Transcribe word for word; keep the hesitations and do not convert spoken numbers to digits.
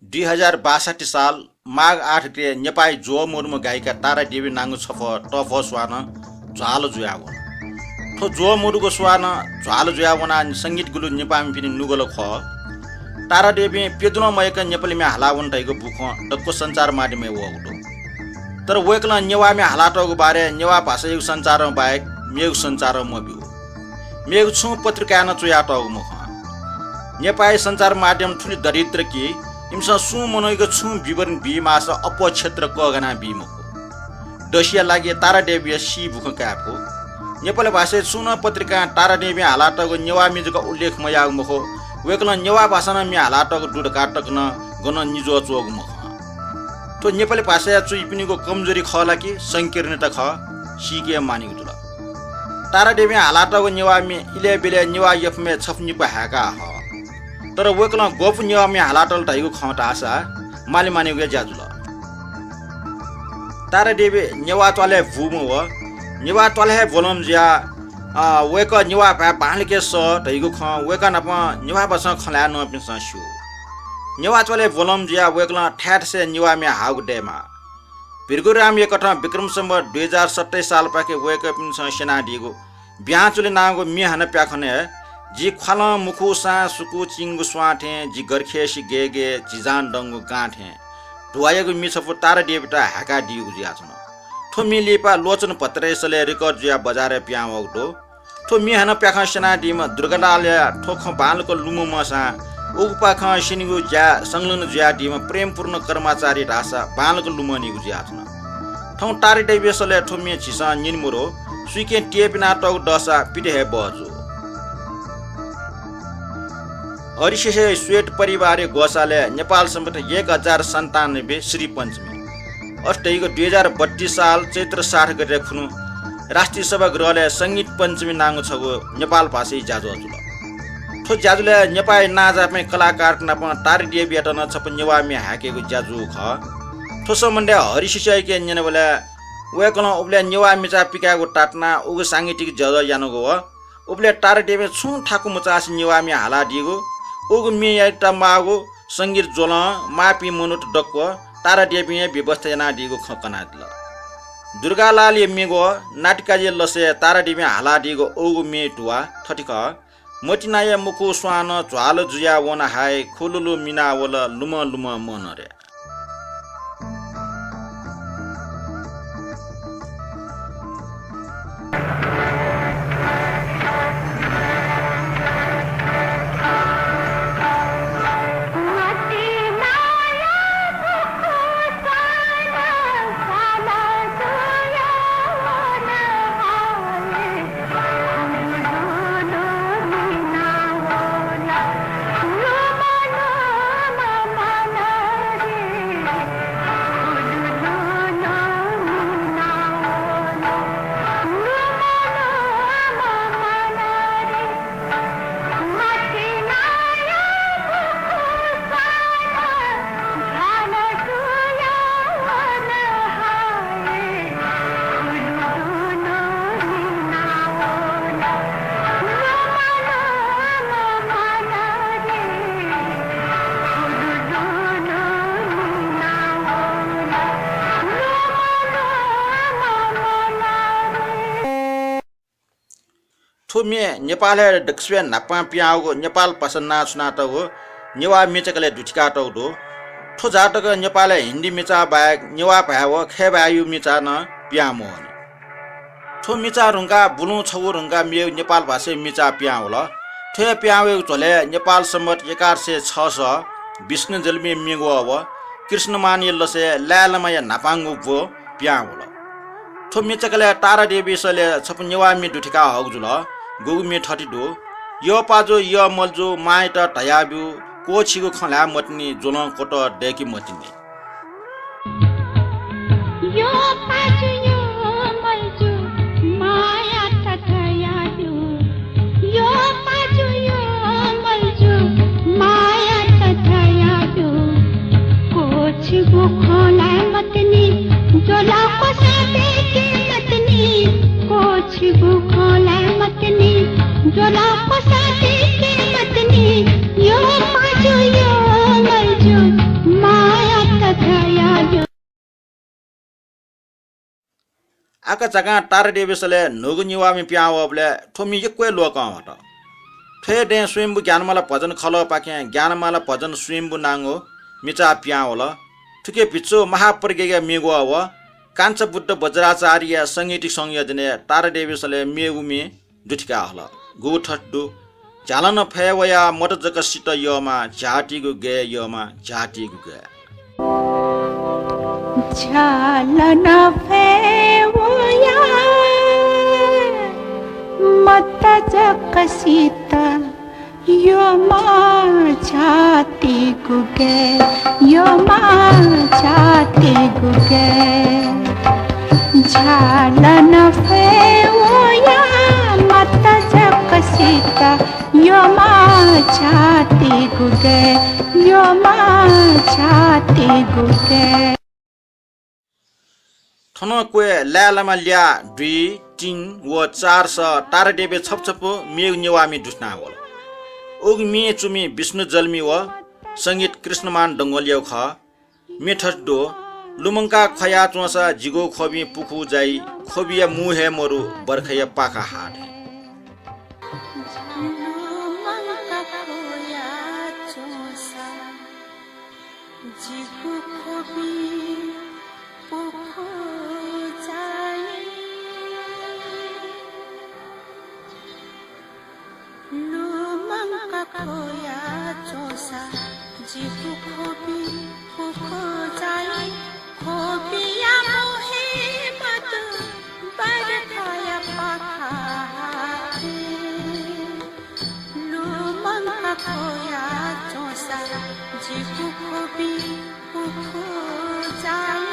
दुई हजार बासठी साल माघ आठ गते नेपाःया ज्वः मदुम्ह गायिका तारा देवी नांगु छफः तःफः स्वानं झ्वाल जुयावन। थ्व ज्वः मदुगु स्वानं झ्वाल जुयावनाः संगीत गुलि नेपाःमिपिनि नुगल खः। तारा देवीं प्यदुनं मयय्क नेपाली म्ये हालावन धइगु बुखँ दक्व सञ्चार माध्यमय् वःगु दु। तर वय्कलं नेवाः म्ये हालातःगु बारे नेवाः भाषायागु सञ्चारं बाहेक मेगु सञ्चारं मब्यू। मेगु छुं पत्रिकाय् नं च्वयातःगु मखु। नेपाःया सञ्चार माध्यम थुलि दरिद्र कि इमिसं सुं मनूयागु छुं विवरण बीमाःसा अप्वः क्षेत्र कःघाना बी मखु। दसिया लागि तारा देवीया सी बुखँ काये फु। नेपाली भाषाय् छुं नं पत्रिकां तारा देवीं हालातःगु नेवाः म्ये जक उल्लेख मयाःगु मखु, वय्कलं नेवाः भाषां नं म्ये हालातःगु दु धकाः तक नं गनं निज्वः च्वःगु मखु। थ्व नेपाली भाषाया चुइपिनिगु कमजोरी खः ला कि संकीर्णता खः, सीके मानिगु जुल। तारा देवीं हालातःगु नेवाः म्ये इलय् ब्यलय् नेवाः यःपिं छपु निपु हाय्काः हः। तर वय्कलं ग्वपु नेवाः म्ये हालातल धइगु खँ धाःसा माले मानिगु हे ज्या जुल। तारा देवी नेवाः त्वालय् बूम्ह व नेवाः त्वालय् हे ब्वलंम्ह जुयाः, अ, वय्कः नेवाः भाय् बांलाक सः धइगु खँ वय्कः नाप नेवाः भाषां खँ ल्हाये न्वंपिन्सं स्यू। नेवाः त्वालय् ब्वलंम्ह जुयाः वय्कलं थाय् थासय् नेवाः म्ये हाःगु दयेमाः। भृगुरामया कथं विक्रम सम्वत दुई हजार सत्ताइस सालपाखे वय्कःपिन्सं स्यनादीगु ब्याहां चुले नांगु म्ये हानं प्याखनय् जि ख्वालं मुखुसां सुकुचिंगु स्वां थें, जि गरखय्सि गय्गय्, जि जां दंगु गां थें धुवायागु म्ये छपु तारा देवीत हाय्कादीगु जुयाच्वन। थ्व म्ये लिपा लोचन भट्टराईसलय् record जुयाः बजारय् पिहां वःगु दु। थ्व म्ये हानं प्याखं स्यनादीम्ह दुर्गालालया थ्व खँ बांलाक लुमंम्हसां उगुपाखं स्यनीगु ज्याय् संलग्न जुयादीम्ह प्रेमपूर्ण कर्माचारी धाःसा बांलाक लुमंनीगु जुयाच्वन। थौं तारा देवीसलय् थ्व म्ये झीसं न्यने मदु, सुइकें त्यःपिनातःगु दःसा पित हे बहःजू। हरिशिष्य श्वेत परिवारया ग्वसालय् नेपाल सम्बत एक हजार सन्तानब्बे श्री पञ्चमी, अथे धइगु दुई हजार बत्तीस साल चैत्र साठ गते खुन्हु राष्ट्रिय सभागृहलय् संगीत पञ्चमी नांगु छगू नेपाल भाषाया ज्याझ्वः जुल। थ्व ज्याझ्वलय् नेपाःया नांजाःपिं कलाकारत नाप तारा देवीयात नं छपु नेवाः म्ये हाय्केगु ज्या जूगु खः। थ्व सम्बन्धय् हरिशिष्ययाके न्यनाबलय् वय्कलं उबलय् नेवाः मिचा पिकायेगु तातुनाः उगु सांगीतिक ज्याझ्वः यानागु व उबलय् तारा देवीं छुं थाकु मचासे नेवाः म्ये हालादीगु, उगु म्ये यायेत माःगु संगीत ज्वलं माःपिं मनूत दक्व तारा देवीं हे व्यवस्था यानादीगु खँ कनादिल। दुर्गालालया म्येगु नातिकाजी लसय् तारा देवीं हालादीगु उगु म्ये धुवा थथे खः, मतिनाया मुखु स्वानं झ्वाल जुया वन हाय, खुलुलु मिना वल लुमं लुमं मन रे। थ्व म्ये नेपालय् दक्वसिबय् न्हापां पिहां वःगु नेपाल भाषा नां छुनातःगु नेवाः म्ये चकलय् दुथिकातःगु दु। थ्व जातक नेपालय् हिन्दी मिचा बाहेक नेवाः भाय् व खय् भाय्‌या मिचा नं पिहां मवनी। थ्व मिचा धुंकाः बुलुं छगू धुंकाः मेगु नेपाल भाषाया मिचा पिहां वल। थ्व हे पिहां वयेगु झ्वलय् नेपाल सम्बत एघार सय छसः विष्णु जलमिया म्येग्वः व कृष्णमानया लसय् लाय्‌लामाया न्हापांगु ब्व पिहां वल। थ्व म्ये चकलय् तारा देवीसलय् छपु नेवाः म्ये दुथिका हःगु जुल। गुगु म्ये थथे दु, यःपाजु यःमल्जु मांयात धयाब्यु, क्वःछिगु खँ ल्हाये मतनी ज्वलं क्वतः दय्‌के मतनी। यःपाजु यःमल्जु मांयात धयाब्यु, यःपाजु यःमल्जु मांयात धयाब्यु, क्वःछिगु खँ ल्हाये मतनी ज्वलं क्वसां दय्‌के मतनी, क्वःछिगु खँ ल्हाये मतनी ज्वलं क्वसां दय्‌के मतनी, यःपाजु यःमल्जु आकाझाकां तारादेवीसलय् न्हूगु निवाःमि पिहां वःबलय् थ्व मि यक्व हे लोकं हत। थ्व हे दँय् स्वयम्भू ज्ञानमाला भजन खलःपाखें ज्ञानमाला भजन स्वयम्भू नांगु मिचाः पिहां वल। थुकी भिक्षु महाप्रज्ञया म्ये ग्वः व काञ्चबुद्ध वज्राचार्यया संगीतिक संयोजनय् तारादेवीसलय् मेगु म्ये दुथिका हल। गुगु थथे दु, झ्यालं फय् वयाः मत जक सित यःमा झ्याःतिगु गय्, यःमा झ्याःतिगु गय्। झ्यालं फय् वयाः मत जक सित यःमा झ्याःतिगु गय्, यःमा झ्याःतिगु गय्। झ्यालं फय् वयाः मत जक सित यःमा झ्याःतिगु गय्, यःमा झ्याःतिगु गय्। थन क्वय् लाय्‌लामा ल्याः दुई, तीन व चार सः तारादेवी छपु छपु मेगु निवाःमि दुथ्याना वल। उगु म्ये चूमि विष्णु जल्मी व संगीत कृष्णमान डंगोलयागु खः। म्ये थथे दु, लुमंकाः ख्वया च्वंसा जिगु ख्वबिं पुखू जाइ, ख्वबिया मू हे मरु बर्खाया पाखा हाः धाइ। लुमंकाः ख्वया च्वंसा जिगु ख्वबिं पुखू जाइ। लुमंकाः ख्वया च्वंसा जिगु ख्वबिं पुखू जाइ। ख्वबिया मू हे मदु बर्खाया पाखा हाः धाइ। लुमंकाः ख्वया च्वंसा जिगु ख्वबिं पुखू जाइ।